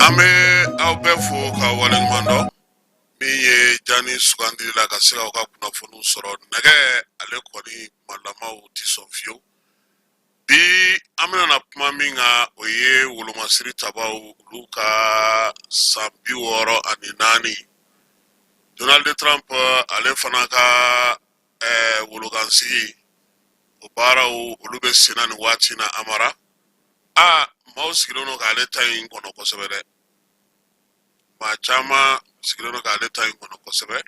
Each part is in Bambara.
An bɛ aw bɛɛ fo ka waleɲuman dɔn. Min ye jani sugandili la ka se k'aw ka kunnafoniw sɔrɔ, nɛgɛ ale kɔni kumalamaw tɛ sɔn fiyewu. Bi an bɛna na kuma min kan, o ye wolomasiri tabaw olu ka san 64. Donald Trump ale fana ka wolokansigi, o baaraw olu bɛ senna nin waati na. Amara a maaw sigilen don k'ale ta in kɔnɔ kosɛbɛ dɛ. Maa caman sigilen don k'ale ta in kɔnɔ kosɛbɛ.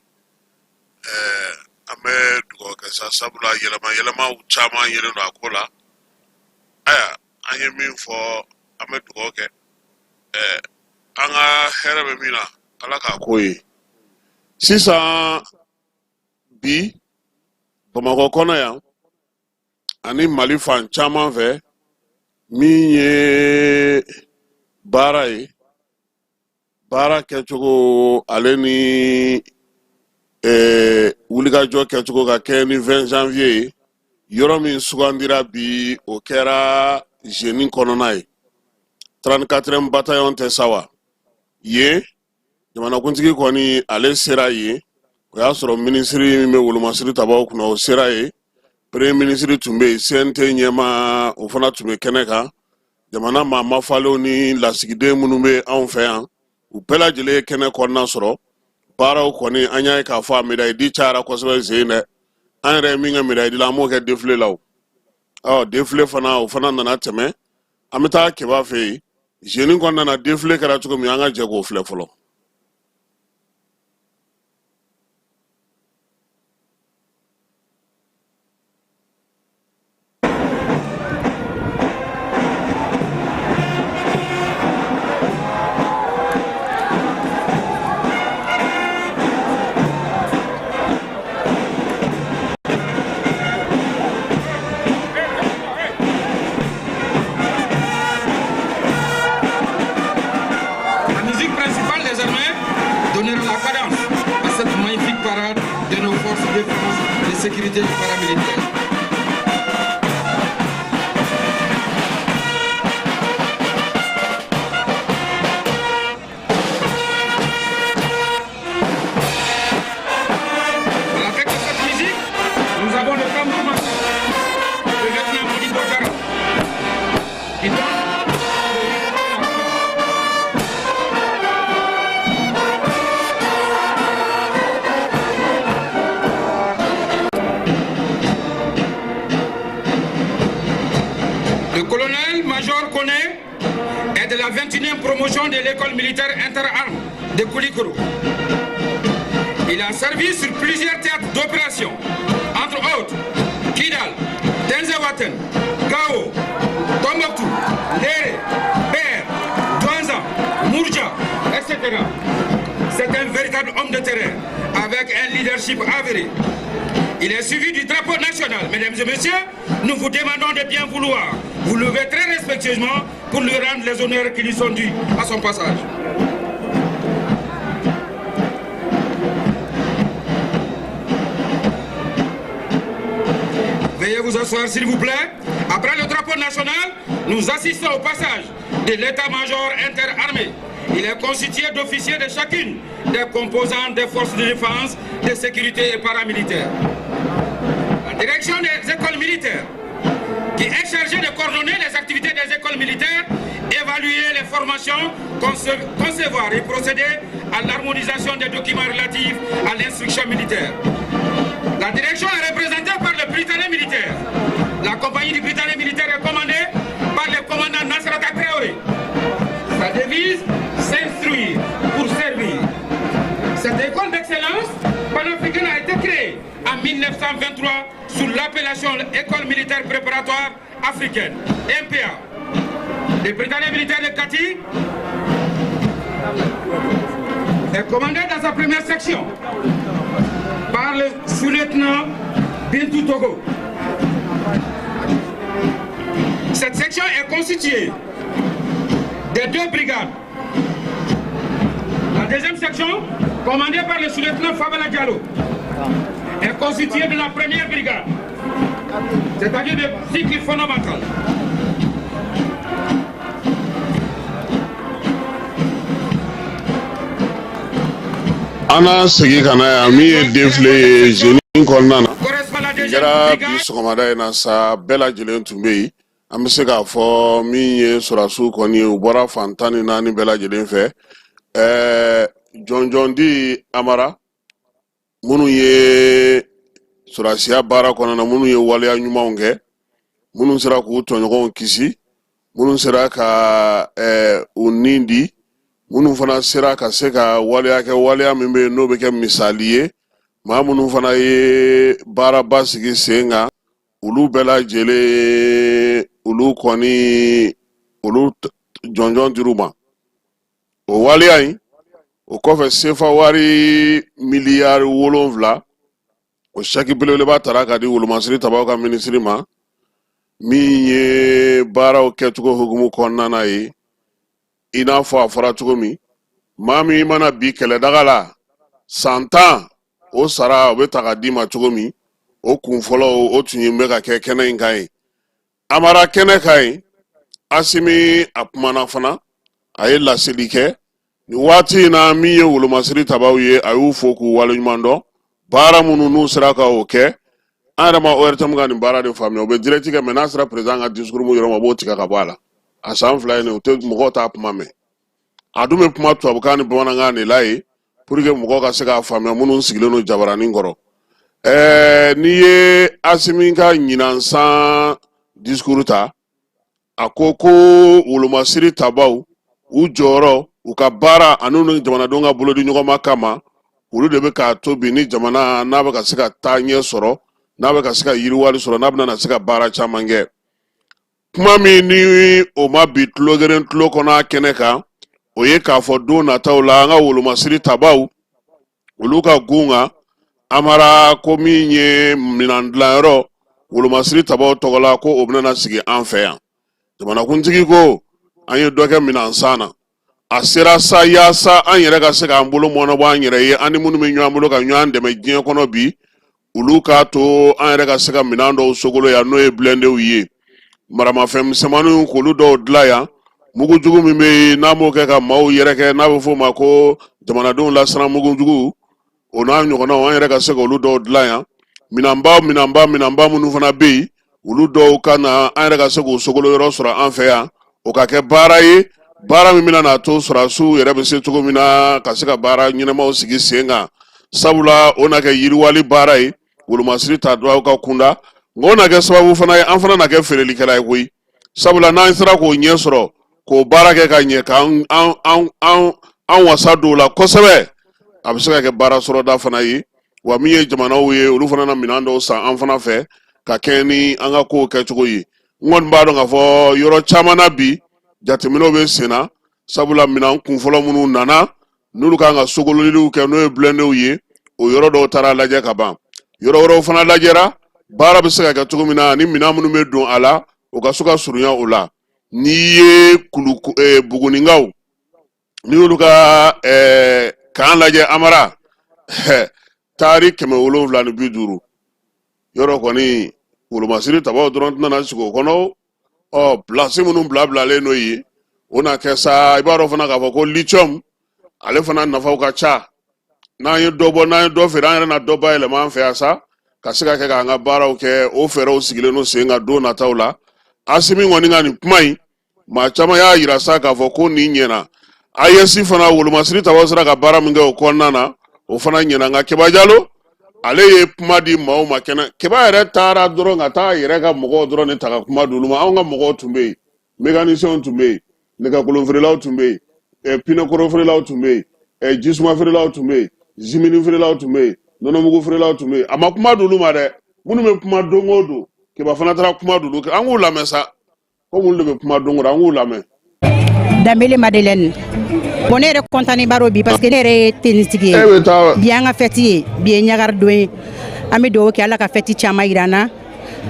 An bɛ dugawu kɛ sa, sabula yɛlɛma yɛlɛmaw caman yelen don a ko la. Ayiwa, an ye min fɔ, an bɛ dugawu kɛ. An ka hɛrɛ bɛ min na, Ala k'a k'o ye. Sisan bi, Bamakɔ kɔnɔ yan ani Mali fan caman fɛ, min ye baara ye, baara kɛcogo ale ni wulikajɔ kɛcogo ka kɛ ni 20 janvier ye, yɔrɔ min sugandira bi, o kɛra Jeni kɔnɔna ye, 34e bataillon tɛ sa wa. Yen jamanakuntigi kɔni ale sera yen. O y'a sɔrɔ minisiri min bɛ wolomasiri tabaw kunna, o sera yen. Premier minisiri tun bɛ yen, CNT ɲɛmaa o fana tun bɛ kɛnɛ kan. Jamana maa mafalenw ni lasigiden minnu bɛ anw fɛ yan, u bɛɛ lajɛlen ye kɛnɛ kɔnɔna sɔrɔ. Baaraw kɔni, an y'a ye k'a fɔ a médaille di cayara kosɛbɛ zen dɛ. An yɛrɛ ye min kɛ médaille di la, an m'o kɛ défilé la. O ɔ défilé fana, o fana nana tɛmɛ. An bɛ taa Keba fɛ yen. Jeni kɔnɔna na, défilé kɛra cogo min, an ka jɛ k'o filɛ fɔlɔ. La musique principale des armées donnera la cadence à cette magnifique parade de nos forces de défense, de sécurité paramilitaires. À la tête de cette musique, nous avons le tambour major, le lieutenant Modibo Diarra, qui donne le rythme et la cadence. Le colonel-major Koné est de la 21e promotion de l'école militaire interarmes de Koulikoro. Il a servi sur plusieurs théâtres d'opération, entre autres Kidal, Tinzaouaten, Gao, Tombouctou, Léré, Ber, Douentza, Mourja, etc. C'est un véritable homme de terrain avec un leadership avéré. Il est suivi du drapeau national. Mesdames et messieurs, nous vous demandons de bien vouloir vous lever très respectueusement pour lui rendre les honneurs qui lui sont dus à son passage. Veuillez vous asseoir, s'il vous plaît. Après le drapeau national, nous assistons au passage de l'état-major interarmé. Il est constitué d'officiers de chacune des composantes des forces de défense, de sécurité et paramilitaires. La direction des écoles militaires, qui est chargée de coordonner les activités des écoles militaires, évaluer les formations, concevoir et procéder à l'harmonisation des documents relatifs à l'instruction militaire. La direction est représentée par le Prytanée militaire. La compagnie du Prytanée militaire est commandée par le commandant Nasrata Traoré. Sa devise, s'instruire pour servir. Cette école d'excellence panafricaine a été créée en 1923 sous l'appellation École militaire préparatoire africaine, MPA. Le Prytanée militaire de Kati est commandé dans sa première section par le sous-lieutenant Bintou Togo. Cette section est constituée de deux brigades. La deuxième section, commandée par le sous-lieutenant Fabala Diallo, est constituée de la première brigade, c'est-à-dire de cycle fondamental. An na segin ka na yan min ye défilé ye Jeni kɔnɔna na. Nin kɛra bi sɔgɔmada in na sa, bɛɛ lajɛlen tun bɛ yen. An bɛ se k'a fɔ min ye sɔrɔdasiw kɔni ye, u bɔra fan 14 bɛɛ lajɛlen fɛ. Ɛɛ, jɔnjɔn di Amara minnu ye sɔrɔdasiya baara kɔnɔna na, minnu ye waleya ɲumanw kɛ, minnu sera k'u tɔɲɔgɔnw kisi, minnu sera ka u ni di, minnu fana sera ka se ka waleya kɛ, waleya min bɛ yen n'o bɛ kɛ misali ye, maa minnu fana ye baaraba sigi sen kan, olu bɛɛ lajɛlen, olu kɔni, olu jɔnjɔn dir'u ma. O waleya in o kɔfɛ, sefa wari miliyari 7, o sɛki belebeleba tara ka di wolomasiri tabaw ka minisiri ma, min ye baaraw kɛcogo hukumu kɔnɔna na ye. I n'a fɔ a fɔra cogo min, maa min mana bi kɛlɛdaga la san 10, o sara o bɛ ta ka d'i ma cogo min, o kun fɔlɔ o tun ye bɛ ka kɛ kɛnɛ in kan ye. Amara, kɛnɛ kan yen, Asimi a kumana fana, a ye laseli kɛ nin waati in na. Min ye wolomasiri tabaw ye, a y'u fo k'u waleɲuman dɔn baara minnu n'u sera ka o kɛ. An yɛrɛ ma ORTM ka nin baara de faamuya. U bɛ direct kɛ, mais n'a sera président ka discours mu yɔrɔ ma, u b'o tigɛ ka bɔ a la. A san 2 ye nin, u tɛ mɔgɔw t'a kuma mɛn. A dun bɛ kuma tubabukan ni bamanankan de la yen pour que mɔgɔw ka se k'a faamuya, minnu sigilen don jabaranin kɔrɔ. N'i ye Asimi ka ɲinan san discours ta, a ko ko wolomasiri tabaw, u jɔyɔrɔ, u ka baara ani ni jamanadenw ka bolodi ɲɔgɔnma kama, olu de bɛ k'a to bi ni jamana n'a bɛ ka se ka taa ɲɛ sɔrɔ, n'a bɛ ka se ka yiriwali sɔrɔ, n'a bɛna se ka baara caman kɛ. Kuma min ni o ma bi tulo kelen tulo kɔnɔ a kɛnɛ kan, o ye k'a fɔ don nataw la, an ka wolomasiri tabaw, olu ka gun kan, Amara, ko min ye minan dilanyɔrɔ wolomasiri tabaw tɔgɔ la, ko o bɛna sigi an fɛ yan. Jamanakuntigi ko an ye dɔ kɛ minan san na, a sera sa yaasa an yɛrɛ ka se k'an bolo mɔnɔbɔ an yɛrɛ ye, an ni minnu bɛ ɲɔgɔn bolo ka ɲɔgɔn dɛmɛ diɲɛ kɔnɔ bi, olu k'a to an yɛrɛ ka se ka minɛn dɔw sogolo yan, n'o ye blindéw ye, maramafɛn misɛnmaninw, k'olu dɔw dilan yan, mugujugu min bɛ yen n'an b'o kɛ ka maaw yɛrɛkɛ, n'a bɛ f'o ma ko jamanadenw lasiran mugujugu, o n'a ɲɔgɔnnaw, an yɛrɛ ka se k'olu dɔw dilan yan. Minɛnba minɛnba minɛnba minnu fana bɛ yen, olu dɔw ka na, an yɛrɛ ka se k'o sogolo yɔrɔ sɔrɔ an fɛ yan. O ka kɛ baara ye, baara min bɛna n'a to sɔrɔdasiw yɛrɛ bɛ se cogo min na ka se ka baara ɲɛnamaw sigi sen kan, sabula o na kɛ yiriwali baara ye wolomasiri ta dɔw ka kunda. Nka o na kɛ sababu fana ye, an fana na kɛ feerelikɛla ye koyi, sabula n'an sera k'o ɲɛ sɔrɔ, k'o baara kɛ ka ɲɛ, k'an an an an an wasa don o la kosɛbɛ, a bɛ se ka kɛ baara sɔrɔda fana ye. Wa min ye jamanaw ye, olu fana na minɛn dɔw san an fana fɛ ka kɛɲɛ ni an ka kow kɛcogo ye. N kɔni b'a dɔn k'a fɔ yɔrɔ caman na bi, jateminɛw bɛ sen na, sabula minɛn kunfɔlɔ minnu nana, n'olu kan ka sogololiw kɛ, n'o ye blindéw ye, o yɔrɔ dɔw taara lajɛ ka ban, yɔrɔ wɛrɛw fana lajɛra, baara bɛ se ka kɛ cogo min na ani minɛn minnu bɛ don a la, o ka se ka surunya o la. N'i ye kulu buguninkaw, n'i y'olu ka kan lajɛ, Amara, taari 750 yɔrɔ kɔni, wolomasiri tabaw dɔrɔn tɛna sigi o kɔnɔ. Ɔ pilasi minnu bila bilalen n'o ye, o na kɛ sa. I b'a dɔn fana k'a fɔ ko lithium, ale fana nafaw ka ca. N'an ye dɔ bɔ, n'an ye dɔ feere, an yɛrɛ na dɔ bayɛlɛma an fɛ yan sa, ka se ka kɛ k'an ka baaraw kɛ. O fɛɛrɛw sigilen don sen kan don nataw la. Asimi kɔni ka nin kuma in, maa caman y'a yira sa k'a fɔ ko nin ɲɛna. AES fana, wolomasiri tabaw sera ka baara min kɛ o kɔnɔna na, o fana ɲɛna. Nka Keba Jalo, ale ye kuma di maaw ma kɛnɛ. Keba yɛrɛ taara dɔrɔn ka taa yɛrɛ ka mɔgɔw dɔrɔn de ta ka kuma d'olu ma. Anw ka mɔgɔw tun bɛ yen, mécaniciens tun bɛ yen, nɛgɛkolon tun bɛ yen, pinɛkoro feerelaw tun bɛ yen, jisuma feerelaw tun bɛ yen, zimini feerelaw tun bɛ yen, nɔnɔmugu feerelaw tun bɛ yen. A ma kuma d'olu ma dɛ, minnu bɛ kuma don o don. Keba fana taara kuma d'olu. An k'u lamɛn sa, ko minnu de bɛ kuma don o don, an k'u lamɛn. Danbele Madeleine. Bon, ne yɛrɛ kɔntannen ba bi, parce que ne yɛrɛ ye tenitigi ye. E bɛ taa. Bi an ka fête ye, bi ye ɲagari don ye. An bɛ dugawu kɛ, Ala ka fête caman yira an na.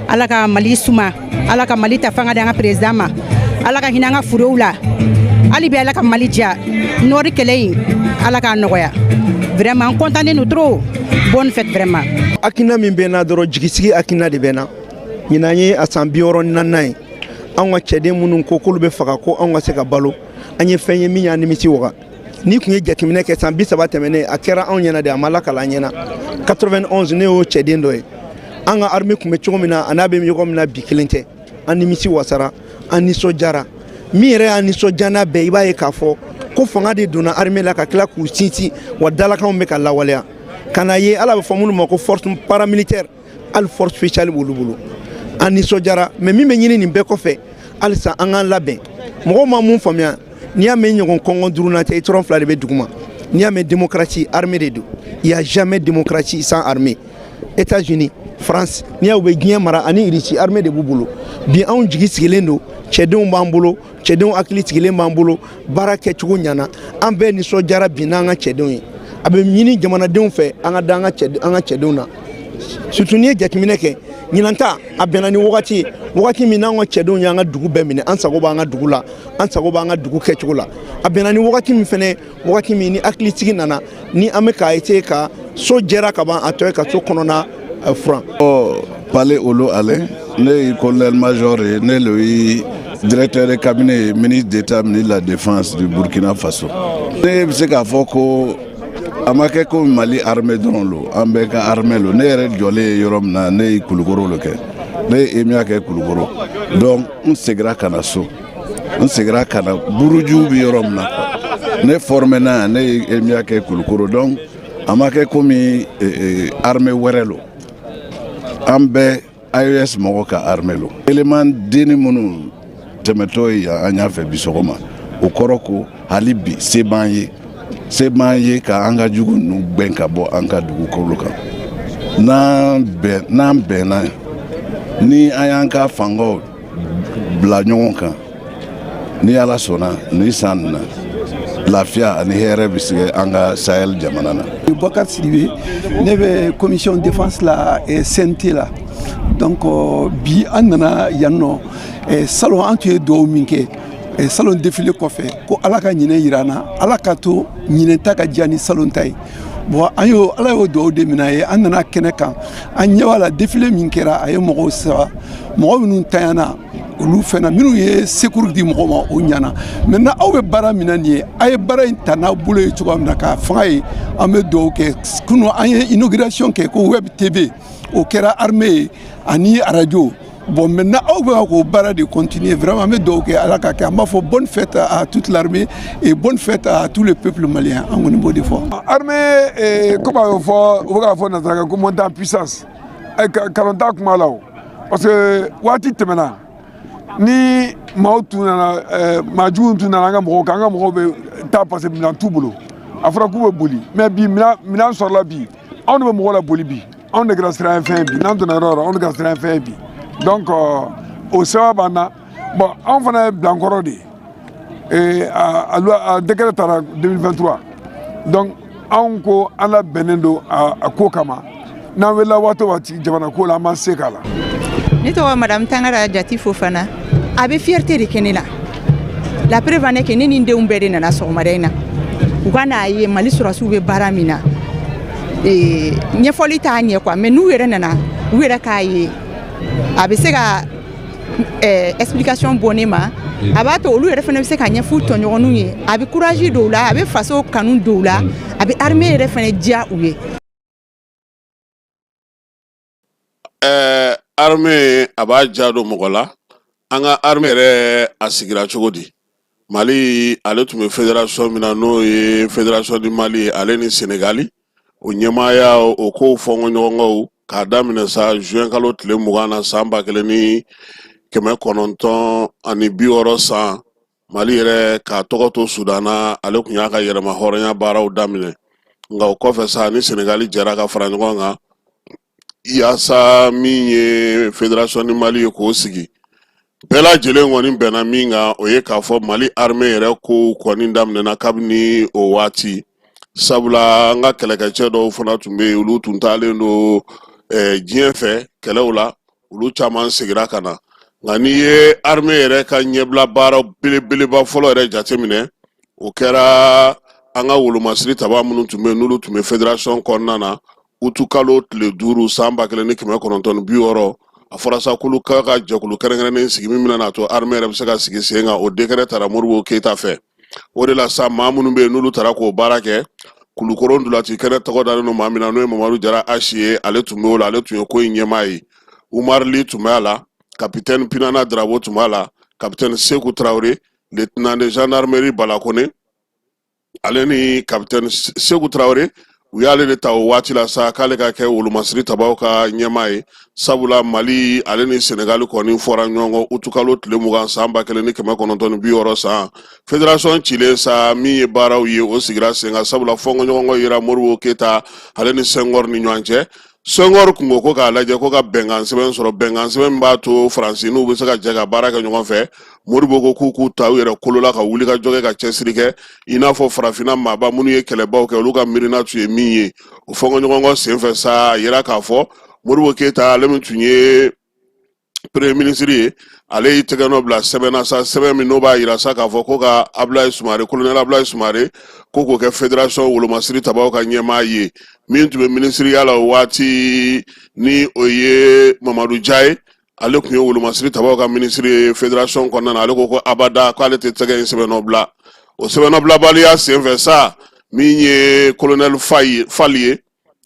Ala ka Mali suma, Ala ka Mali ta fanga di an ka président ma, Ala ka hinɛ an ka furew la. Hali bi Ala ka Mali diya. Nord kɛlɛ in, Ala k'a nɔgɔya. Vraiment, an content don trop. Bonne fête vraiment. Hakilina min bɛ n na dɔrɔn, jigisigi hakilina de bɛ n na. Ɲinan ye a san 64nan ye. Anw ka cɛden minnu ko k'olu bɛ faga ko anw ka se ka balo, an ye fɛn ye min y'an nimisi waga. N'i tun ye jateminɛ kɛ, san 30 tɛmɛnen, a kɛra anw ɲɛna de, a ma lakala an ɲɛna. 91, ne y'o cɛden dɔ ye. An ka armée tun bɛ cogo min na, a n'a bɛ yɔrɔ min na bi, kelen tɛ. An nimisi wasara, an nisɔndiyara. Min yɛrɛ y'an nisɔndiya n'a bɛɛ, i b'a ye k'a fɔ ko fanga de donna armée la ka tila k'u sinsin wa dalakanw bɛ ka lawaleya ka na ye. Ala bɛ fɔ minnu ma ko force paramilitaire, hali force spéciale b'olu bolo. An nisɔndiyara. Mais min bɛ ɲini nin bɛɛ kɔfɛ, halisa an k'an labɛn. Mɔgɔw ma mun faamuya? N'i y'a mɛn ɲɔgɔn kɔngɔ duurunan tɛ, i tɔrɔ fila de bɛ dugu ma. N'i y'a mɛn démocratie, armée de don. Il y a jamais démocratie sans armée. États-Unis, France, n'i y'a u bɛ diɲɛ mara, ani Russie, armée de b'u bolo. Bi anw jigi sigilen don, cɛdenw b'an bolo, cɛdenw hakili sigilen b'an bolo, baara kɛcogo ɲɛna. An bɛɛ nisɔndiyara bi n'an ka cɛdenw ye. A bɛ ɲini jamanadenw fɛ, an ka da an ka cɛdenw na. Surtout n'i ye jateminɛ kɛ, ɲinan ta a bɛnna ni wagati ye, wagati min n'an ka cɛdenw y'an ka dugu bɛɛ minɛ. An sago b'an ka dugu la, an sago b'an ka dugu kɛcogo la. A bɛnna ni wagati min fɛnɛ, wagati min ni hakilisigi nana, ni an bɛ k'a essayer ka so jɛra ka ban, a tɔ ye ka so kɔnɔna furan. Pale Olo Alain, ne ye colonel major ye, ne le ye directeur de cabinet ye, ministre d'État, ministre de la Défense du Burkina Faso. Ne bɛ se k'a fɔ ko a ma kɛ ko Mali armée dɔrɔn lo, an bɛɛ ka armée lo. Ne yɛrɛ jɔlen ye yɔrɔ min na, ne ye Kulukoro lo kɛ, ne ye EMIA kɛ Kulukoro. Donc n seginna ka na so, n seginna ka na burujuw bɛ yɔrɔ min na quoi. Ne formé na yan, ne ye EMIA kɛ Kulukoro. Donc a ma kɛ komi armée wɛrɛ lo, an bɛɛ AES mɔgɔ ka armée lo. Élément denni minnu tɛmɛtɔ ye yan an y'a fɛ bi sɔgɔma, o kɔrɔ ko hali bi se b'an ye, se b'an ye ka an ka jugu ninnu gbɛn ka bɔ an ka dugukolo kan. N'an bɛnna, ni an y'an ka fangaw bila ɲɔgɔn kan, ni Ala sɔnna, ni san nin na, lafiya ani hɛrɛ bɛ sigi an ka Sahel jamana na. Boubacar Sidibé, ne bɛ commission défense la, CNT la. Donc bi an nana yan nɔ. Salon an tun ye dugawu min kɛ salon défilé kɔfɛ, ko Ala ka ɲinɛ yira an na, Ala ka to ɲinɛ ta ka diya ni salon ta ye. Bon, an y'o, Ala y'o dugawu de minɛ ye. An nana kɛnɛ kan, an ɲɛ b'a la, défilé min kɛra, a ye mɔgɔw saba, mɔgɔ minnu tanyana, olu fɛnɛ minnu ye secours di mɔgɔw ma, o ɲɛna. Maintenant aw bɛ baara min na nin ye, a ye baara in ta n'aw bolo ye cogoya min na k'a fanga ye, an bɛ dugawu kɛ. Kunun an ye inauguration kɛ ko web TV, o kɛra armée ye ani radio. Bon, maintenant aw bɛ k'o baara de continuer. Vraiment, an bɛ dugawu kɛ, Ala ka kɛ. An b'a fɔ bonne fête à toute l'armée et bonne fête à tout le peuple malien. An kɔni b'o de fɔ. Armée, komi a bɛ fɔ, u bɛ k'a fɔ nanzarakan ko monter en puissance, kalon t'a kuma la o, parce que waati tɛmɛna ni maaw tun nana, maa juguw tun nana an ka mɔgɔw kan, an ka mɔgɔw bɛ taa parce que minɛn t'u bolo. A fɔra k'u bɛ boli, mais bi minɛn sɔrɔla. Bi anw de bɛ mɔgɔw la boli, bi anw de kɛra siran fɛn ye. Bi n'an donna yɔrɔ o yɔrɔ, anw de kɛra siran fɛn ye bi. Donc o sababu b'an na. Bon, anw fana ye bilankɔrɔ de ye. A loi, a décret taara 2023. Donc anw ko an labɛnnen don a ko kama. N'an wulila waati o waati jamana ko la, an b'an se k'a la. Ne tɔgɔ madame Tangara Jati Fofana. A bɛ fierté de kɛ ne la. La preuve en est que ne ni n denw bɛɛ de nana sɔgɔmada in na, u ka n'a ye Mali sɔrɔsiw bɛ baara min na. Ɲɛfɔli t'a ɲɛ quoi, mais n'u yɛrɛ nana, u yɛrɛ k'a ye, a bɛ se ka explication bɔ ne ma. A b'a to olu yɛrɛ fana bɛ se ka ɲɛfɔ tɔɲɔgɔnninw ye. A bɛ courage don u la, a bɛ faso kanu don u la, a bɛ armée yɛrɛ fana diya u ye. Armée, a b'a ja don mɔgɔ la. An ka armée yɛrɛ, a sigira cogo di? Mali ale tun bɛ fédération min na, n'o ye fédération du Mali ye, ale ni Senegali, o ɲɛmaaya, o kow fɔnkɔɲɔgɔnkɔw k'a daminɛ sa juin kalo tile 20 na, san 1960 san, Mali yɛrɛ k'a tɔgɔ to Sudan na, ale tun y'a ka yɛrɛma hɔrɔnya baaraw daminɛ. Nka o kɔfɛ sa, ni Senegali jɛra ka fara ɲɔgɔn kan yaasa min ye fédération du Mali ye k'o sigi. Bɛɛ lajɛlen kɔni bɛnna min kan, o ye k'a fɔ Mali armée yɛrɛ kow kɔni daminɛna kabini o waati, sabula an ka kɛlɛkɛcɛ dɔw fana tun bɛ yen, olu tun taalen don diɲɛ fɛ kɛlɛw la. Olu caman segira ka na. Nka n'i ye armée yɛrɛ ka ɲɛbila baara belebeleba fɔlɔ yɛrɛ jateminɛ, o kɛra an ka wolomasiri taba minnu tun bɛ yen, n'olu tun bɛ fédération kɔnɔna na. Utukalo tile 5 san 1960, a fɔra sa k'olu ka jɛkulu kɛrɛnkɛrɛnnen sigi min bɛna n'a to armée yɛrɛ bɛ se ka sigi sen kan. O décret tara Modibo Keyita fɛ. O de la sa, maa minnu bɛ yen, n'olu taara k'o baara kɛ, Kulukoro ntolaci kɛnɛ tɔgɔ dalen don maa min na, n'o ye Mamadu Jara Asi ye, ale tun b'o la, ale tun ye ko in ɲɛmaa ye. Umar Li tun b'a la, kapitɛni Pinana Darabo tun b'a la, kapitɛni Seku Tarawele, lieutenant de gendarmerie Bala Kone, ale ni kapitɛni Seku Tarawele, u y'ale de ta o waati la sa k'ale ka kɛ wolomasiri tabaw ka ɲɛmaa ye, sabula Mali ale ni Senegali kɔni fɔra ɲɔgɔn kɔ utukalo tile 20 san 1960 san. Fédération cilen sa, min ye baaraw ye, o sigira sen kan, sabula fɔnkɔɲɔgɔnkɔ yera Modibo Keyita ale ni Senghor ni ɲɔgɔn cɛ. Senghor kun ko k'a lajɛ ko ka bɛnkan sɛbɛn sɔrɔ, bɛnkan sɛbɛn min b'a to Faransi n'u bɛ se ka jɛ ka baara kɛ ɲɔgɔn fɛ. Modibo ko k'u k'u ta u yɛrɛ kolo la ka wuli ka jɔ kɛ, ka cɛsiri kɛ i n'a fɔ farafinna maaba minnu ye kɛlɛbaw kɛ, olu ka miirina tun ye min ye. O fɔnkɔɲɔgɔnkɔ senfɛ sa, a yira k'a fɔ Modibo Keyita, ale min tun ye premier ministre ye, ale y'i tɛgɛ nɔ bila sɛbɛn na sa, sɛbɛn min n'o b'a yira sa k'a fɔ ko ka Abulayi Sumare, colonel Abulayi Sumare, ko k'o kɛ fédération wolomasiri tabaw ka ɲɛmaa ye. Min tun bɛ minisiriya la o waati, ni o ye Mamadu Ja ye, ale tun ye wolomasiri tabaw ka minisiri ye fédération kɔnɔna na, ale ko ko abada, k'ale tɛ tɛgɛ in sɛbɛnnɔ bila. O sɛbɛnnɔbilabaliya senfɛ sa, min ye colonel Fali ye,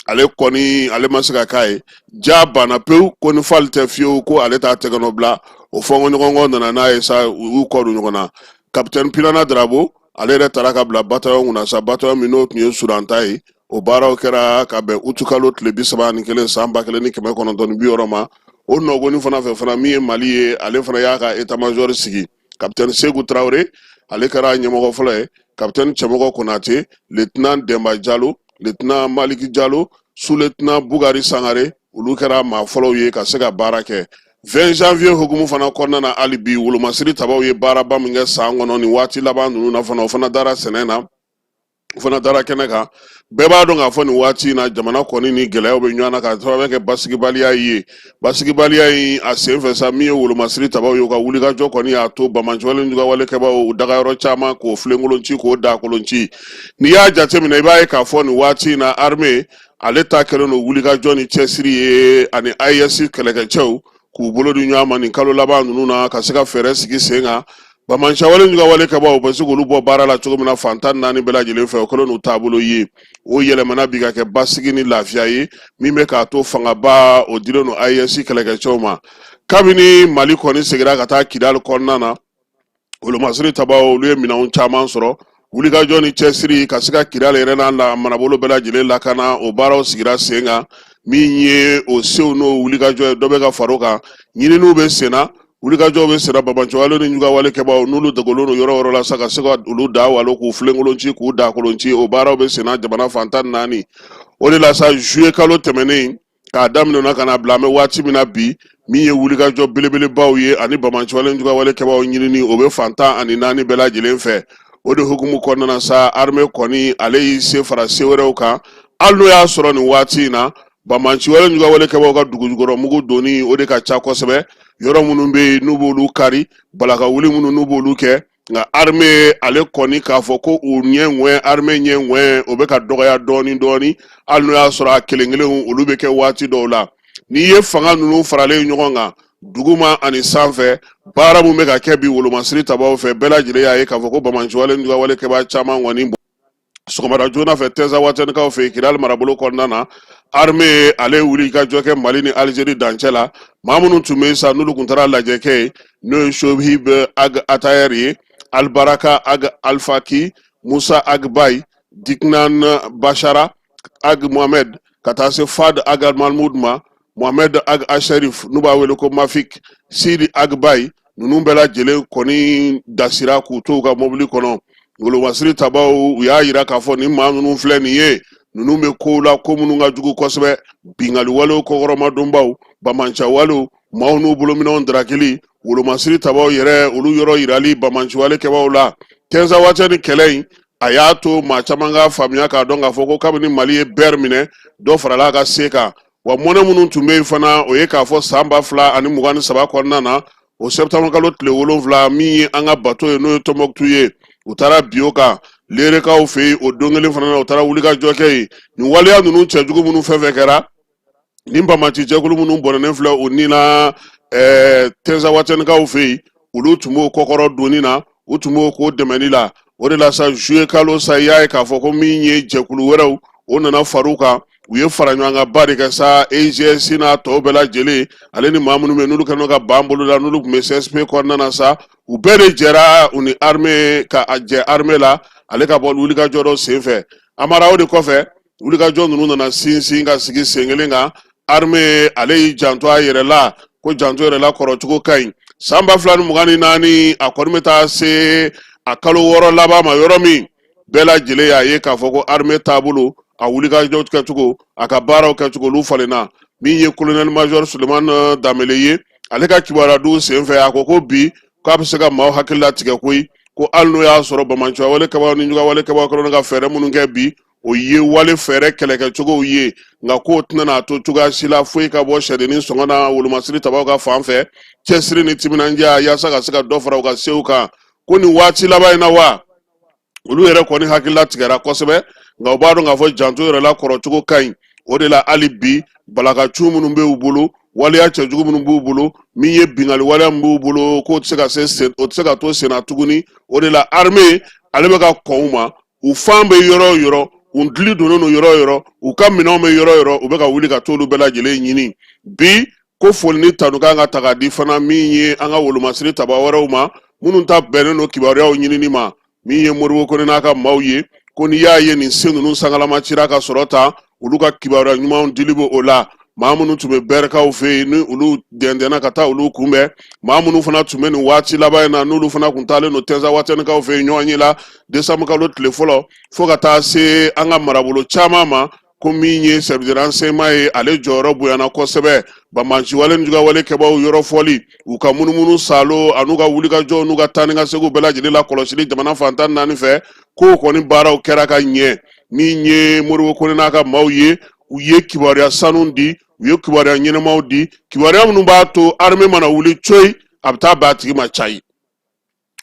ale kɔni, ale ma se ka k'a ye. Ja banna pewu ko ni Fali tɛ fiyewu, ko ale t'a tɛgɛnɔ bila. O fɔnkɔɲɔgɔnkɔ nana n'a ye sa, u y'u kɔ don ɲɔgɔn na. Kapitɛni Pinana Darabo, ale yɛrɛ taara ka bila bataillon kunna sa, bataillon min n'o tun ye Sudan ta ye. O baaraw kɛra ka bɛn utukalo tile 31 san 1960 ma. O nɔgɔni fana fɛ fana, min ye Mali ye, ale fana y'a ka état major sigi. Kapitɛni Seku Tarawele, ale kɛra ɲɛmɔgɔ fɔlɔ ye, kapitɛni Cɛmɔgɔ Konate, lieutenant Denba Jalo, lieutenant Maliki Jalo, sous-lieutenant Bugari Sangare, olu kɛra maa fɔlɔw ye ka se ka baara kɛ. 20 janvier hukumu fana kɔnɔna na, hali bi wolomasiri tabaw ye baaraba min kɛ san kɔnɔ nin waati laban ninnu na fana, o fana dara sɛnɛ na, o fana dara kɛnɛ kan. Bɛɛ b'a dɔn k'a fɔ nin waati in na, jamana kɔni ni gɛlɛyaw bɛ ɲɔgɔn na ka sababu kɛ basigibaliya ye. Basigibaliya in a sen fɛ sa, min ye wolomasiri tabaw ye, u ka wulikajɔ kɔni y'a to banbaanciwale jugawale kɛbaaw u dagayɔrɔ caman k'o filenkolon ci, k'o dakolon ci. N'i y'a jateminɛ, i b'a ye k'a fɔ nin waati in na, armée ale ta kɛlen don wulikajɔ ni cɛsiri ye ani AES kɛlɛkɛcɛw k'u bolo di ɲɔgɔn ma nin kalo laban ninnu na, ka se ka fɛɛrɛ sigi sen kan, banbaanciwale jugawale kɛbaaw bɛ se k'olu bɔ baara la cogo min na fan 14 bɛɛ lajɛlen fɛ. O kɛlen n'u taabolo ye, o yɛlɛmana bi ka kɛ basigi ni lafiya ye, min bɛ k'a to fangaba o dilen don AES kɛlɛkɛcɛw ma. Kabini Mali kɔni seginna ka taa Kidali kɔnɔna na, wolomasiri tabaw, olu ye minɛnw caman sɔrɔ. Wulikajɔ ni cɛsiri ka se ka Kidali yɛrɛ n'a la marabolo bɛɛ lajɛlen lakana, o baaraw sigira sen kan. Min ye o sew n'o wulikajɔ ye, dɔ bɛ ka far'o kan. Ɲininiw bɛ sen na, wulikajɔw bɛ senna, banbaanciwale ni jugawale kɛbaaw n'olu dogolen don yɔrɔ yɔrɔ la sa, ka se ka olu da walo, k'u filenkolon ci, k'u dakolon ci, o baaraw bɛ senna jamana fan 14. O de la sa, juillet kalo tɛmɛnen k'a daminɛ na ka na bila an bɛ waati min na bi, min ye wulikajɔ belebelebaw ye ani banbaanciwale jugawale kɛbaaw ɲinini, o bɛ fan 14 bɛɛ lajɛlen fɛ. O de hukumu kɔnɔna na sa, armée kɔni, ale y'i se fara se wɛrɛw kan, hali n'o y'a sɔrɔ nin waati in na, banbaanciwale jugawale kɛbaaw ka dugujukɔrɔ mugu donni, o de ka ca kosɛbɛ. Yɔrɔ minnu bɛ yen n'u b'olu kari, balaka wuli minnu n'u b'olu kɛ. Nka armée ale kɔni, k'a fɔ ko u ɲɛ ŋwɛn, armée ɲɛ ŋwɛn, o bɛ ka dɔgɔya dɔɔni dɔɔni, hali n'o y'a sɔrɔ a kelen kelenw olu bɛ kɛ waati dɔw la. N'i ye fanga ninnu faralen ɲɔgɔn kan duguma ani sanfɛ, baara min bɛ ka kɛ bi wolomasiri tabaw fɛ, bɛɛ lajɛlen y'a ye k'a fɔ ko banbaanciwale jugawale kɛbaa caman kɔni sɔgɔmada joona fɛ Tɛnzawatɛnikaw fɛ yen Kidali marabolo kɔnɔna na, armée ale wuli ka jɔ kɛ Mali ni Alizeri dancɛ la. Maa minnu tun bɛ sa, n'olu tun taara lajɛ kɛ yen, n'o ye Sohib Ag Atayɛr ye, Albaraka Ag Alfaki, Musa Ag Bay, Diknan Bashara Ag Mohamed, ka taa se Fad Ag Mahmoud ma, Mohamed Ag Asharif n'u b'a wele ko Mafik, Sidi Ag Bay, ninnu bɛɛ lajɛlen kɔni dasira k'u to u ka mobili kɔnɔ. Wolomasiri tabaw, u y'a yira k'a fɔ nin maa ninnu filɛ nin ye, ninnu bɛ kow la, ko minnu ka jugu kosɛbɛ: binkanni walew, kɔkɔrɔmadonbaw, banbaanci walew, maaw n'u bolominɛnw darakili, wolomasiri tabaw yɛrɛ olu yɔrɔ yirali banbaanci wale kɛbaaw la. Tɛnzawatɛ ni kɛlɛ in, a y'a to maa caman k'a faamuya k'a dɔn k'a fɔ ko kabini Mali ye bɛri minɛ, dɔ farala a ka se kan. Wa mɔnɛ minnu tun bɛ yen fana, o ye k'a fɔ san 2023 kɔnɔna na, o sɛptanburu kalo tile 7, min ye an ka bato ye, n'o ye Tɔnbɔkutu ye, u taara bin o kan Lerekaw fɛ yen. O don kelen fana na, u taara wulikajɔ kɛ yen. Nin waleya ninnu cɛjugu minnu fɛn fɛn kɛra, nin banbaanci jɛkulu minnu bɔnɛnen filɛ u ni na Tɛnzawatɛnikaw fɛ yen, olu tun b'o kɔkɔrɔ donni na, u tun b'o ko dɛmɛni la. O de la sa, juillet kalo sa, i y'a ye k'a fɔ ko min ye jɛkulu wɛrɛw, o nana far'u kan. U ye fara ɲɔgɔnkanba de kɛ sa, EIGS n'a tɔw bɛɛ lajɛlen, ale ni maa minnu bɛ yen n'olu kɛlen don ka ban bolo la, n'olu tun bɛ CSP kɔnɔna na sa, u bɛɛ de jɛra u ni armée ka a jɛ armée la, ale ka bɔ wulikajɔ dɔ senfɛ. Amara, o de kɔfɛ, wulikajɔ ninnu nana sinsin ka sigi sen kelen kan. Armée ale y'i janto a yɛrɛ la, ko janto yɛrɛ la kɔrɔcogo ka ɲi. San 2024, a kɔni bɛ taa se a kalo 6 laban ma, yɔrɔ min bɛɛ lajɛlen y'a ye k'a fɔ ko armée taabolo, a wulikajɔ kɛcogo, a ka baaraw kɛcogo, olu falenna. Min ye colonel major Sulemani Danbele ye, ale ka kibaruya dun senfɛ, a ko ko bi k'a bɛ se ka maaw hakili latigɛ koyi, ko hali n'o y'a sɔrɔ banbaanciya wale kɛbaaw ni juguya wale kɛbaaw kɛlen ka fɛɛrɛ minnu kɛ bi, o ye wale fɛɛrɛ kɛlɛkɛcogow ye, nka k'o tɛna n'a to cogoya si la foyi ka bɔ sɛdennin sɔngɔ na wolomasiri tabaw ka fan fɛ, cɛsiri ni timinandiya yaasa ka se ka dɔ fara u ka sew kan. Ko nin waati laban in na wa, olu yɛrɛ kɔni hakili latigɛra kosɛbɛ, nka u b'a dɔn k'a fɔ janto yɛrɛ la kɔrɔcogo ka ɲi. O de la hali bi, balakacun minnu bɛ u bolo, waleya cɛjugu minnu b'u bolo, min ye binkanni waleya min b'u bolo, k'o tɛ se ka se, o tɛ se ka to senna tuguni. O de la armée ale bɛ ka kɔn u ma. U fan bɛ yɔrɔ o yɔrɔ, u dili donnen don yɔrɔ o yɔrɔ, u ka minɛnw bɛ yɔrɔ o yɔrɔ, u bɛ ka wuli ka t'olu bɛɛ lajɛlen ɲini bi. Ko foli ni tanu kan ka ta ka di fana min ye an ka wolomasiri taba wɛrɛw ma, minnu ta bɛnnen don kibaruyaw ɲinini ma, min ye Modibo Kone n'a ka maaw ye, ko n'i y'a ye nin se ninnu sangalama cira ka sɔrɔ tan, olu ka kibaruya ɲumanw dili bɛ o la. Maa minnu tun bɛ bɛrɛkaw fɛ yen, ni olu dɛndɛnna ka taa olu kunbɛn, maa minnu fana tun bɛ nin waati laban in na, n'olu fana tun taalen don Tɛnzawatɛnikaw fɛ yen ɲɔgɔn ye la desanburu kalo tile fɔlɔ, fo ka taa se an ka marabolo caman ma, ko min ye service de renseignement ye, ale jɔyɔrɔ bonyana kosɛbɛ banbaanciwale ni jugawale kɛbaaw yɔrɔ fɔli, u ka munumunu salo an'u ka wulikajɔw n'u ka taa ni ka seginw bɛɛ lajɛlen la kɔlɔsili jamana fan 14 fɛ, k'o kɔni baaraw kɛra ka ɲɛ. Min ye Modibo Kone n'a ka maaw ye, u ye kibaruya sanu di, u ye kibaruya ɲɛnamaw di, kibaruya minnu b'a to armée mana wuli coyi, a bɛ taa bɛn a tigi ma cayi.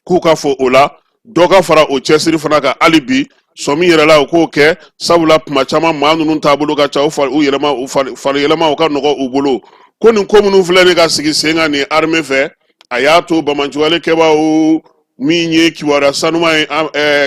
K'u ka fɔ o la, dɔ ka fara o cɛsiri fana kan hali bi, sɔmi yɛrɛ la u k'o kɛ, sabula tuma caman maa ninnu taabolo ka ca, u fari u yɛlɛma, u fari yɛlɛma u ka nɔgɔ u bolo. Ko nin ko minnu filɛ nin ka sigi sen kan nin armée fɛ, a y'a to banbaanciwale kɛbaaw, min ye kibaruya sanuma ye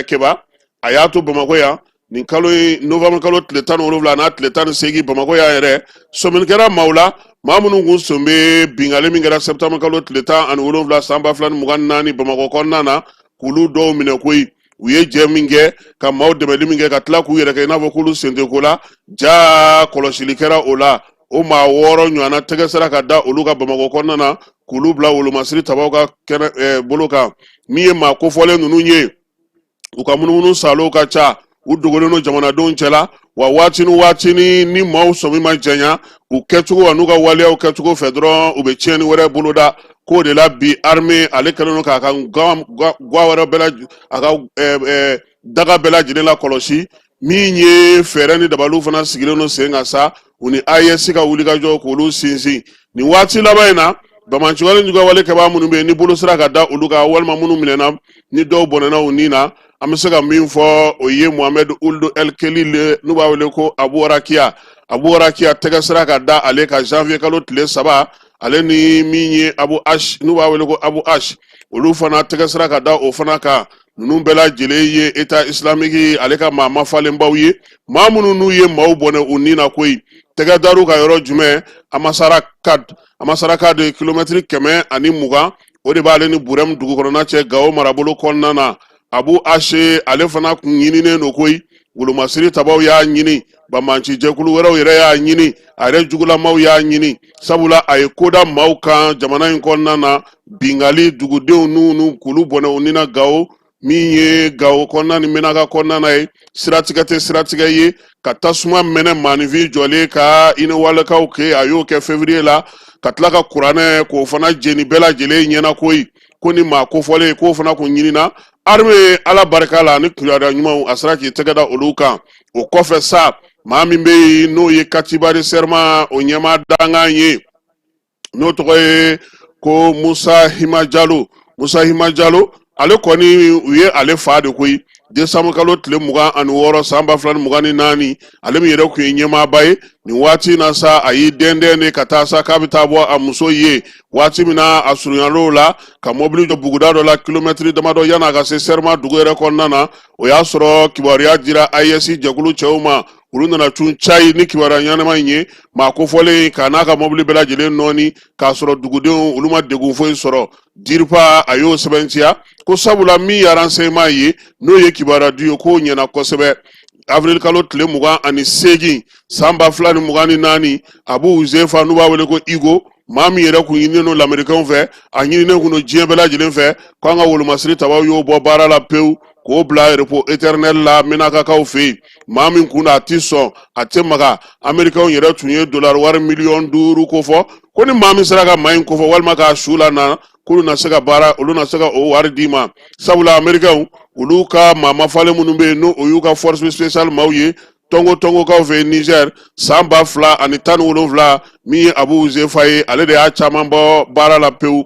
kɛba, a y'a to Bamakɔ yan nin kalo in, novembre kalo tile 17 n'a tile 18, Bamakɔ yan yɛrɛ, sɔmini kɛra maaw la, maa minnu kun sɔn bɛ binkanni min kɛra septembre kalo tile 17 san 2024 Bamakɔ kɔnɔna na, k'olu dɔw minɛ koyi. U ye jɛ min kɛ ka maaw dɛmɛli min kɛ, ka tila k'u yɛrɛ kɛ i n'a fɔ k'olu sen tɛ ko la, jaa kɔlɔsili kɛra o la. O maa 6 ɲɔgɔnna tɛgɛ sera ka da olu ka Bamakɔ kɔnɔna na, k'olu bila wolomasiri tabaw ka kɛnɛ bolo kan. Min ye maa kofɔlen ninnu ye, u ka munumunu salow ka ca, u dogolen don jamanadenw cɛla wa, waati ni waati ni maaw sɔmi ma janya u kɛcogo n'u ka waleyaw kɛcogo fɛ dɔrɔn, u bɛ tiɲɛni wɛrɛ boloda. K'o de la bi armée ale kɛlen don k'a ka gwa wɛrɛ bɛɛ la, a ka daga bɛɛ lajɛlen la kɔlɔsi. Min ye fɛɛrɛ ni dabaliw fana sigilen don sen kan sa, u ni AES ka wulikajɔ k'olu sinsin nin waati laban in na. Banbaanciwale jugawale kɛbaa minnu bɛ yen, ni bolo sera ka da olu kan walima minnu minɛna, ni dɔw bɔnɛna u ni na, an bɛ se ka min fɔ, o ye Mohamed Ould El Kelil, n'u b'a wele ko Abu Rakiya. Abu Rakiya tɛgɛ sera ka da ale kan janvier kalo tile 3, ale ni min ye Abu Ash, n'u b'a wele ko Abu Ash, olu fana tɛgɛ sera ka da o fana kan. Ninnu bɛɛ lajɛlen ye État islamique ale ka maa mafalenbaw ye, maa minnu n'u ye maaw bɔnɛ u ni na koyi. Tɛgɛ dar'u ka yɔrɔ jumɛn? Amasaraka de, kilomɛtiri 120, o de b'ale ni Burɛmu dugu kɔnɔna cɛ, Gawo marabolo kɔnɔna na. Abu Ase, ale fana kun ɲininen don koyi. Wolomasiri tabaw y'a ɲini, banbaanci jɛkulu wɛrɛw yɛrɛ y'a ɲini, a yɛrɛ jugulamaw y'a ɲini, sabula a ye ko da maaw kan jamana in kɔnɔna na, binkanni dugudenw n'u k'olu bɔnɛ u ni na Gawo, min ye Gawo kɔnɔna ni Menaka kɔnɔna na ye. Siratigɛ tɛ siratigɛ ye ka tasuma mɛnɛ maaninfin jɔlen ka Inewalekaw kɛ, a y'o kɛ février la, ka tila ka kuranɛ k'o fana jeni bɛɛ lajɛlen ɲɛna koyi. Ko ni maa kofɔlen k'o fana kun ɲinina, armée, Ala barika la ni kibaruya ɲumanw, a sera k'i tɛgɛ da olu kan. O kɔfɛ sa, Maa min bɛ yen, n'o ye katiba de serma o ɲɛmaa dankan ye, n'o tɔgɔ ye ko Musa Hima Jalo. Musa Hima Jalo, ale kɔni, u ye ale fa de koyi, desanburu kalo tile 26 san 2024. Ale min yɛrɛ tun ye ɲɛmaaba ye nin waati in na sa, a y'i dɛndɛn de ka taa sa k'a bɛ taa bɔ a muso ye. Waati min na a surunyal'o la ka mɔbili jɔ buguda dɔ la, kilomɛtiri damadɔ yan'a ka se Serma dugu yɛrɛ kɔnɔna na, o y'a sɔrɔ kibaruya dira AES jɛkulu cɛw ma. Olu nana cun cayi ni kibaruya ɲɛnama in ye. Maa kofɔlen k'a n'a ka mɔbili bɛɛ lajɛlen nɔɔni k'a sɔrɔ dugudenw olu ma degun foyi sɔrɔ. DIRPA a y'o sɛbɛntiya ko sabula min ye renseignement ye, n'o ye kibaruya di ye, k'o ɲɛna kosɛbɛ. Avril kalo tile 28 san 2024, Abu Uzefa, n'u b'a wele ko Igo, maa min yɛrɛ kun ɲininen don lamerikɛnw fɛ, a ɲininen kun don diɲɛ bɛɛ lajɛlen fɛ, ko an ka wolomasiri tabaw y'o bɔ baara la pewu k'o bila repos éternel la Menakakaw fɛ yen. Maa min kun a ti sɔn, a tɛ maga. Amerikɛnw yɛrɛ tun ye dolari wari miliyɔn 5 kofɔ ko ni maa min sera ka maa in kofɔ walima k'a su la na, k'olu na se ka baara, olu na se ka o wari d'i ma, sabula amerikɛnw olu ka maa mafalen minnu bɛ yen, n'o o y'u ka force spéciale maaw ye Tɔngo Tɔngokaw fɛ Niger san 2017, min ye Abu Uzefa ye, ale de y'a caman bɔ baara la pewu.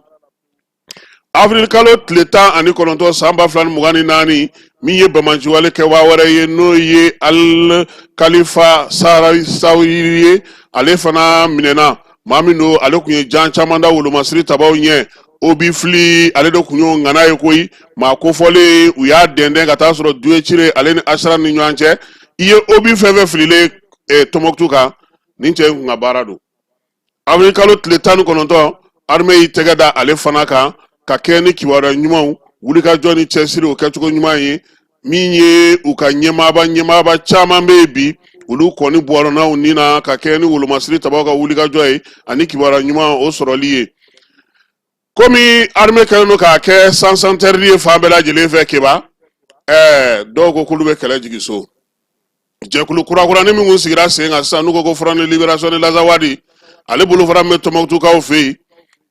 Avril kalo tile 19 san 2024, min ye banbaanciwale kɛbaa wɛrɛ ye, n'o ye Al Kalifa Sawiri ye, ale fana minɛna. Maa min don, ale tun ye jan caman da wolomasiri tabaw ɲɛ. Obus fili, ale de tun y'o ŋana ye koyi. Maa kofɔlen, u y'a dɛndɛn ka taa sɔrɔ Duwecire ale ni Asira ni ɲɔgɔn cɛ. I ye obus fɛn fɛn fililen Tɔnbɔkutu kan, nin cɛ in kun ka baara don. Avril kalo tile 19, armée y'i tɛgɛ da ale fana kan ka kɛ ni kibaruya ɲumanw, wulikajɔ ni cɛsiri o kɛcogo ɲuman ye. Min ye u ka ɲɛmaaba caman bɛ yen bi, olu kɔni bɔrɔnaw ni na ka kɛ ni wolomasiri tabaw ka wulikajɔ ye ani kibaruya ɲuman o sɔrɔli ye. Komi armée kɛlen don k'a kɛ sens interdit ye fan bɛɛ lajɛlen fɛ, Keba, dɔw ko k'olu bɛ kɛlɛ jigin so. Jɛkulu kurakuranin min kun sigira sen kan sisan, n'u ko ko Front de Libération de l'Azawad, ale bolofara min bɛ Tɔnbɔkutukaw fɛ yen,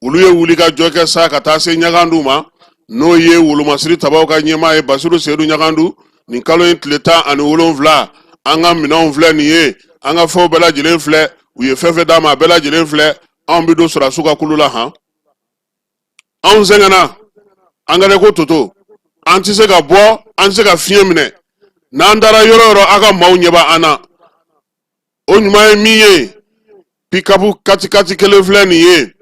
olu ye wulikajɔ kɛ sa ka taa se Ɲagandu ma, n'o ye wolomasiri tabaw ka ɲɛmaa ye, Basiru Seyidu Ɲagandu. Nin kalo in tile 17, an ka minɛnw filɛ nin ye, an ka fɛnw bɛɛ lajɛlen filɛ, u ye fɛn fɛn d'an ma, a bɛɛ lajɛlen filɛ, anw bɛ don sɔrɔdasiw ka kulu la. Han, anw sɛgɛnna, an kɛlen ko toto, an tɛ se ka bɔ, an tɛ se ka fiɲɛ minɛ. N'an taara yɔrɔ yɔrɔ, aw ka maaw ɲɛ b'an na. O ɲuman ye min ye, pikapu katikati kelen filɛ nin ye,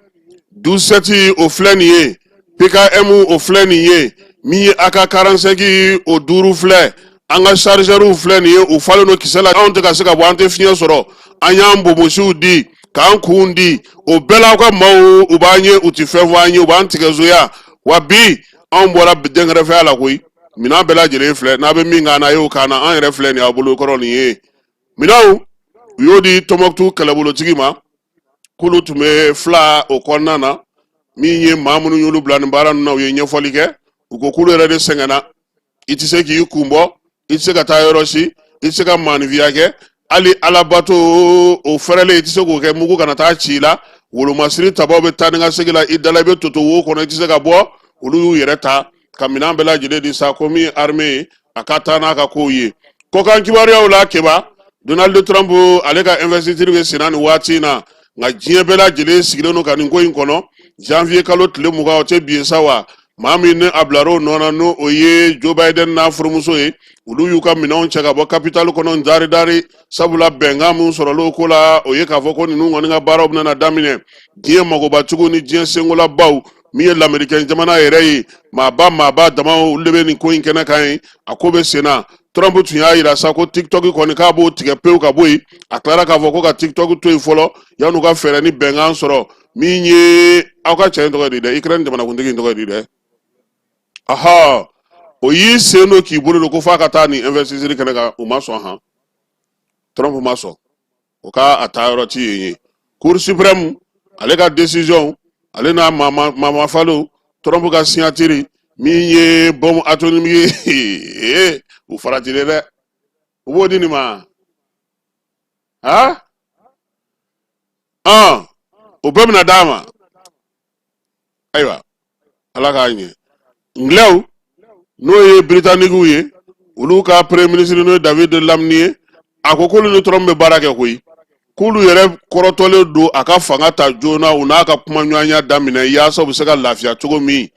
12-7 o filɛ nin ye, PKM o filɛ nin ye, min ye AK 45 o duuru filɛ, an ka chargeurs filɛ nin ye, u falen don kisɛ la. Anw tɛ ka se ka bɔ, an tɛ fiɲɛ sɔrɔ. An y'an bonbonsiw di k'an kunw di, o bɛɛ la aw ka maaw u b'an ye, u tɛ fɛn fɔ an ye, u b'an tigɛzoya. Wa bi anw bɔra dɛnkɛrɛfɛya la koyi. Minɛn bɛɛ lajɛlen filɛ, n'a bɛ min k'an na, a y'o k'an na. An yɛrɛ filɛ nin ye aw bolo kɔrɔ nin ye. Minɛnw, u y'o di Tɔnbɔkutu kɛlɛbolotigi ma, k'olu tun bɛ fila o kɔnɔna na. Min ye maa minnu y'olu bila nin baara ninnu na, u ye ɲɛfɔli kɛ. U ko k'olu yɛrɛ de sɛgɛnna, i tɛ se k'i kun bɔ, i tɛ se ka taa yɔrɔ si, i tɛ se ka maaninfinya kɛ, hali alabato o fɛrɛlen i tɛ se k'o kɛ, mugu kana taa ci i la. Wolomasiri tabaw bɛ taa ni ka segin la i da la, i bɛ toto wo kɔnɔ, i tɛ se ka bɔ. Olu y'u yɛrɛ ta ka minɛn bɛɛ lajɛlen di sa ko min ye armée ye, a ka taa n'a ka kow ye. Kɔkan kibaruyaw la, Keba, Donald Trump ale ka investiture bɛ senna nin waati in na, nka diɲɛ bɛɛ lajɛlen sigilen don ka nin ko in kɔnɔ. Janvier kalo tile 20, o tɛ bi ye sa wa? Maa min ni a bilar'o nɔ na, n'o o ye Joe Biden n'a furumuso ye, olu y'u ka minɛnw cɛ ka bɔ Capitole kɔnɔ dari dari, sabula bɛnkan min sɔrɔla o ko la, o ye k'a fɔ ko ninnu kɔni ka baaraw bɛna daminɛ. Diɲɛ magobatigiw ni diɲɛ senkolabaw, min ye lamerikɛn jamana yɛrɛ ye, maaba maaba damaw, olu de bɛ nin ko in kɛnɛ kan ye. A ko bɛ sen na. Trump tun y'a yira sa ko TikTok kɔni k'a b'o tigɛ pewu ka bɔ yen. A tilara k'a fɔ ko ka TikTok to yen fɔlɔ yan'u ka fɛɛrɛ ni bɛnkan sɔrɔ. Min ye aw ka cɛ in tɔgɔ di dɛ, Ukraine jamanakuntigi in tɔgɔ di dɛ, aha, o y'i sen don k'i bolo don ko f'a ka taa nin investiture kɛnɛ kan. U ma sɔn. Han, Trump ma sɔn o ka a taa yɔrɔ ti yen ye. Cour suprême ale ka décision, ale n'a mamafalo, Trump ka signature, min ye bombe atomique ye, u faratilen dɛ, u b'o di nin ma. Ha, o bɛɛ bɛna d'a ma. Ayiwa, Ala k'a ɲɛ. Ngilɛw, n'o ye Britanikiw ye, olu ka premier ministre, n'o ye David Lammy ye, A ko k'olu ni Trump bɛ baara kɛ koyi, k'olu yɛrɛ kɔrɔtɔlen don a ka fanga ta joona, u n'a ka kumaɲɔgɔnya daminɛ yaasa u bɛ se ka lafiya cogo min,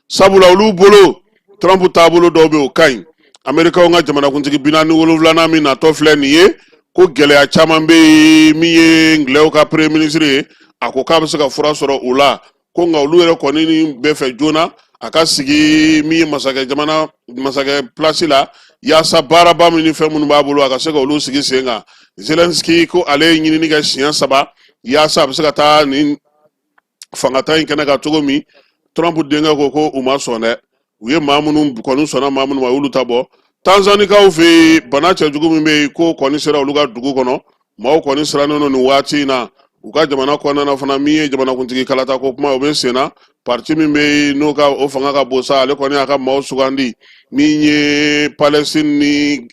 sabula olu bolo Trump taabolo dɔw bɛ, o ka ɲi. Amerikaw ka jamanakuntigi 47nan min natɔ filɛ nin ye, ko gɛlɛya caman bɛ yen. Min ye ngilɛw ka premier ministre ye, a ko k'a bɛ se ka fura sɔrɔ o la, ko nka olu yɛrɛ kɔni bɛ fɛ joona a ka sigi min ye masakɛ jamana masakɛ place la, yaasa baaraba min ni fɛn minnu b'a bolo, a ka se ka olu sigi sen kan. Zelensky ko ale ye ɲinini kɛ siɲɛ saba yaasa a bɛ se ka taa nin fangata in kɛnɛ kan cogo min. Trump denkɛ ko ko u ma sɔn dɛ. U ye maa minnu kɔni sɔnna maa minnu ma, olu ta bɔ. Tanzanikaw fɛ yen, bana cɛjugu min bɛ yen, ko kɔni sera olu ka dugu kɔnɔ, maaw kɔni sirannen don nin waati in na. U ka jamana kɔnɔna na fana, min ye jamanakuntigi kalata ko kuma, o bɛ sen na. Parti min bɛ yen, n'o ka o fanga ka bon sa, ale kɔni y'a ka maaw sugandi. Min ye Palestine ni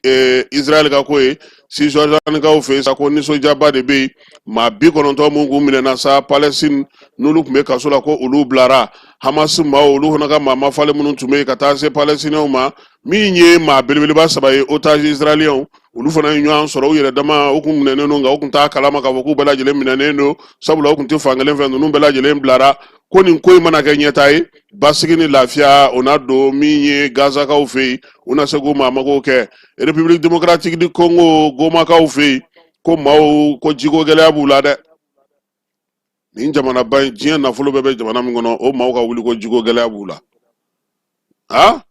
Israël ka ko ye, Cisjordanikaw fɛ yen sa, ko nisɔndiyaba de bɛ yen. Maa 90 mun kun minɛna sa Palestine, n'olu tun bɛ kaso la, ko olu bilara. Hamas maaw, olu fana ka maa mafalen minnu tun bɛ yen ka taa se Palestiniens ma, min ye maa belebeleba saba ye, otage israéliens, olu fana ye ɲɔgɔn sɔrɔ u yɛrɛ dama. U kun minɛnen don, nka u kun t'a kalama k'a fɔ k'u bɛɛ lajɛlen minɛnen don, sabula u kun tɛ fan kelen fɛ. Ninnu bɛɛ lajɛlen bilara. Ko nin ko in mana kɛ ɲɛtaa ye, basigi ni lafiya o na don min ye Gazakaw fɛ yen, u na se k'u maa mago kɛ. République démocratique du Congo, Gomakaw fɛ yen, ko maaw ko jiko gɛlɛya b'u la dɛ. Nin jamanaba in, diɲɛ nafolo bɛɛ bɛ jamana min kɔnɔ, o maaw ka wuli ko jiko gɛlɛya b'u la. A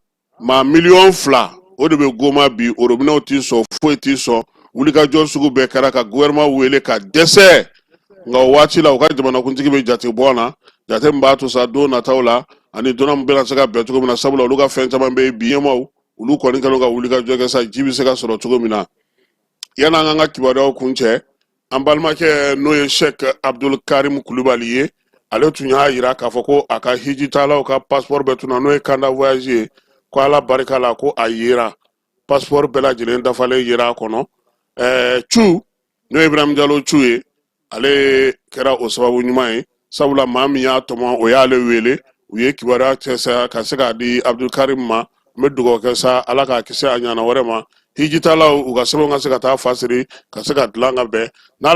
maa 2 miliyɔn o de bɛ Goma bi, orobinɛw t'i sɔn, foyi t'i sɔn. Wulikajɔ sugu bɛɛ kɛra ka gouvernement wele ka dɛsɛ, nka o waati la, u ka jamanakuntigi bɛ jate bɔ na, jate min b'a to sa don nataw la ani donna min bɛna se ka bɛn cogo min na, sabula olu ka fɛn caman bɛ yen bi. Ɲɛmaaw, olu kɔni kɛlen ka wulikajɔ kɛ sa, ji bɛ se ka sɔrɔ cogo min na. Yan'an k'an ka kibaruyaw kuncɛ, an balimakɛ, n'o ye Sheikh Abdul Karim Kulubali ye, ale tun y'a yira k'a fɔ ko a ka hijitalaw ka passeport bɛɛ tunna, n'o ye kanda voyage ye, ko Ala barika la, ko a yera, passeport bɛɛ lajɛlen dafalen yera a kɔnɔ. Cu, n'o ye Ibrahim Jalo cu ye, ale kɛra o sababu ɲuman ye, sabula maa min y'a tɔmɔ, o y'ale wele, u ye kibaruya cɛ ka se k'a di Abdul Karim ma. N bɛ dugawu kɛ sa, Ala k'a kisi a ɲana wɛrɛ ma, hijitalaw u ka sɛbɛnw ka se ka taa fasiri, ka se ka dilan ka bɛn n'Ala.